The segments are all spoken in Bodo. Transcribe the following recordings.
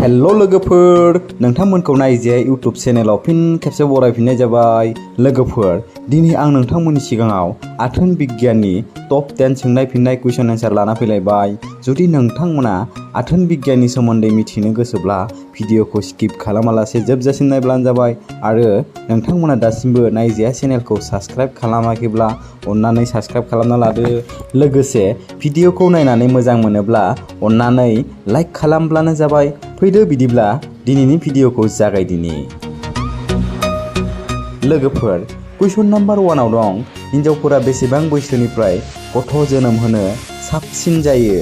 हेलो लोगोफोर, नोंथांमोनखौ नाइजाया यूट्यूब चेनेलाव फिन खेबसे बरायफिननाय जाबाय। लोगोफोर, दिनै आं नोंथांमोननि सिगाङाव आथोन बिगियाननि टप 10 सोंनाय फिन्नाय कुइसन एन्सार लाना फैलायबाय। जुदि नोंथांमोना आथोन बिगियाननि सोमोन्दै मिथिनो गोसोब्ला भिडिअखौ स्किप खालामालासे जोबजासिम नायब्लानो जाबाय। आरो नोंथांमोना दासिमबो नाइजाया चेनेलखौ साबस्क्राइब खालामाखैब्ला अन्नानै साबस्क्राइब खालामना लादो। लोगोसे भिडिअखौ नायनानै मोजां मोनोब्ला अन्नानै लाइक खालामब्लानो जाबाय। फैदो बिदिब्ला दिनैनि भिडिअखौ जागायदिनि। लोगोफोर, कुइसन नाम्बार 1 आव दं, हिन्जावफोरा बेसेबां बैसोनिफ्राय गथ' जोनोम होनो साबसिन जायो?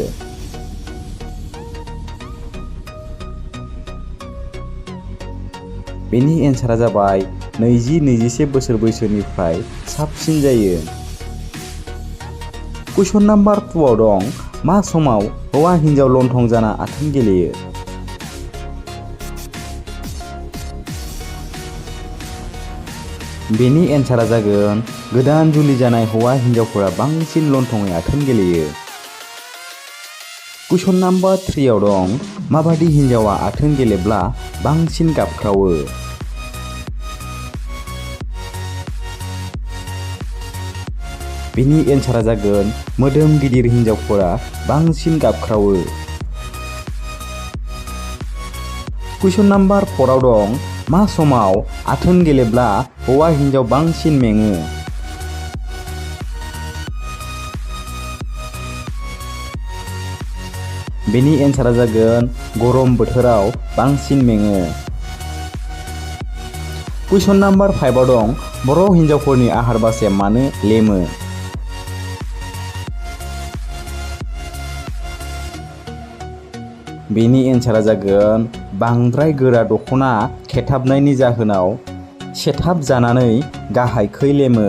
बेनि एन्सारा जाबाय 20-21 बोसोर बैसोनिफ्राय साबसिन जायो। कुइसन नाम्बार 2 आव दं, मा समाव हौवा हिन्जाव लन्थं जाना आथोन गेलेयो? बेनि एन्सारा जागोन गोदान जुलि जानाय हौवा हिन्जावफोरा बांसिन लन्थङै आथोन गेलेयो। कुइसन नाम्बार 3 आव दं, माबादि हिन्जावा आथोन गेलेब्ला बांसिन गाबख्रावो? बेनि एन्सारा जागोन मोदोम गिदिर हिन्जावफोरा बांसिन गाबख्रावो। कुइसन नाम्बार 4 आव दं, मा समाव आथोन गेलेब्ला हौवा हिन्जाव बांसिन मेङो? बेनि एन्सारा जागोन गरम बोथोराव बांसिन मेङो। कुइसन नाम्बार 5 आव दं, बर' हिन्जावफोरनि आहार बासाया मानो लेमो? बेनि एन्सारा जागोन बांद्राय गोरा दख'ना खेथाबनायनि जाहोनाव सेथाब जानानै गाहायखै लेमो।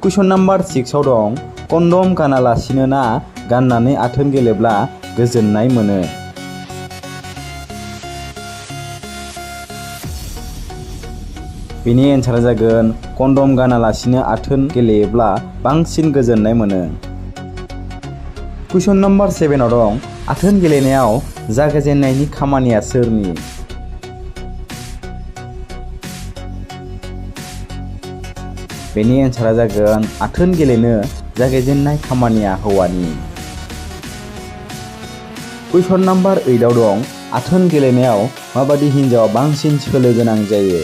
कुइसन नाम्बार 6 आव दं, कन्डम गानालासिनो ना गाननानै आथोन गेलेब्ला गोजोननाय मोनो? बेनि एन्सारा जागोन कन्डम गानालासिनो आथोन गेलेयोब्ला बांसिन गोजोननाय मोनो। कुइसन नाम्बार 7 आव दं, आथोन गेलेनायाव जागायजेननायनि खामानिया सोरनि? बेनि एन्सारा जागोन आथोन गेलेनो जागायजेननाय खामानिया हौवानि। कुइसन नाम्बार 8 आव दं, आथोन गेलेनायाव माबादि हिन्जावा बांसिन सोलो गोनां जायो?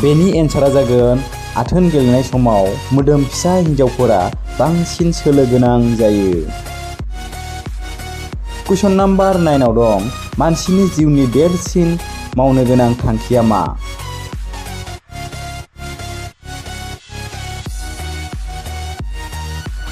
बेनि एन्सारा जागोन आथोन गेलेनाय समाव मोदोम फिसा हिन्जावफोरा बांसिन सोलो गोनां जायो। कुइसन नाम्बार 9 आव दं, मानसिनि जिउनि देरसिन मावनो गोनां थांखिया मा?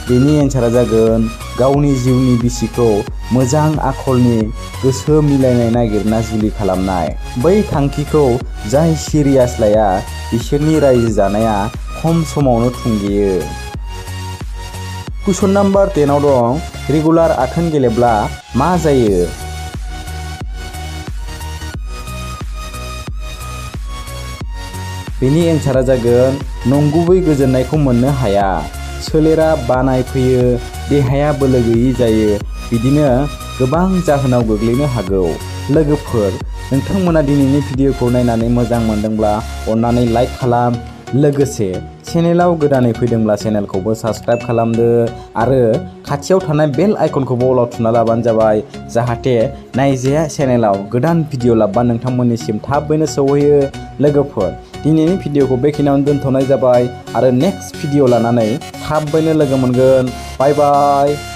बेनि एन्सारा जागोन गावनि जिउनि बिसिखौ मोजां आखलनि गोसो मिलायनाय नागिरना जुलि खालामनाय। बै थांखिखौ जाय सिरियास लाया बिसोरनि रायजो जानाया खम समावनो थुंगेयो। कुइसन नाम्बार 10 आव दं, रेगुलार आथोन गेलेब्ला मा जायो? बेनि एन्सारा जागोन नंगुबै गोजोननायखौ मोननो हाया, सोलेरा बानाय फैयो, देहाया बोलो गैयि जायो, बिदिनो गोबां जाहोनाव गोग्लैनो हागौ। लोगोफोर, नोंथांमोना दिनैनि भिडिअखौ नायनानै मोजां मोनदोंब्ला अन्नानै लाइक खालाम। लोगोसे चेनेलाव गोदानै फैदोंब्ला चेनेलखौबो साबस्क्राइब खालामदो आरो खाथियाव थानाय बेल आइकनखौबो अलाव थुना लाबानो जाबाय, जाहाथे नाइजाया चेनेलाव गोदान भिडिअ लाबोबा नोंथांमोननिसिम थाबैनो सौहैयो। लोगोफोर, दिनैनि भिडिअखौ बेखिनियावनो दोनथ'नाय जाबाय आरो नेक्स्ट भिडिअ लानानै थाबैनो लोगो मोनगोन। बाय बाय।